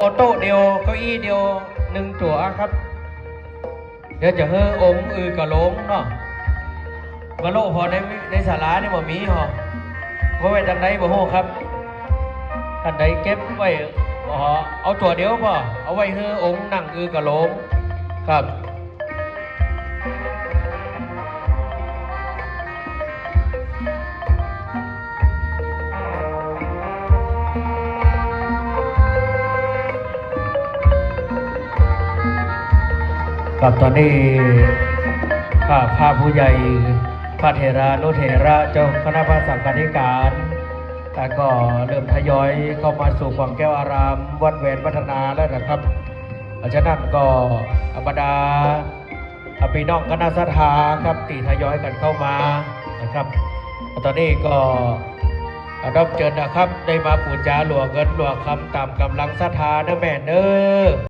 ໂຕະດຽວ ເກົ້າອີ້ດຽວ ໜຶ່ງຕົວຄັບ. ດຽວຈະເຮີອົງອືກະໂຫຼງເນາະ ມາໂລະພໍໃນ ໃນສາລານີ້ບໍ່ມີຫໍ ເອົາໄວ້ຈັ່ງໃດບໍ່ຮູ້ຄັບ. ທ່ານໃດເກັບໄວ້ ເອົາຕົວດຽວພໍ ເອົາໄວ້ເຮີອົງນັ່ງອືກະໂຫຼງຄັບ. ຄັບ ຕອນນີ້ ພະ ພະຜູ້ໃຫຍ່ ພະເຖລານຸເຖລະ ເຈົ້າຄະນະພະສັງຄາທິການ ແລ້ວກໍເລີ່ມທະຍອຍເຂົ້າມາສູ່ຂວາງແກ້ວອາຣາມ ວັດແຫວນວັດທະນາແລ້ວນະຄັບ. ເພາະສະນັ້ນກໍ ອາ ບັນດາ ອາ ພີ່ນ້ອງຄະນະສັດທາຄັບ ທີ່ທະຍອຍກັນເຂົ້າມານະຄັບ. ຕອນນີ້ກໍ ອາ ດອກເຈີນນະຄັບ ໄດ້ມາປູຈາຫຼວງເງິນຫຼວງຄຳຕາມກຳລັງສັດທາເດີແມ່ເດີ.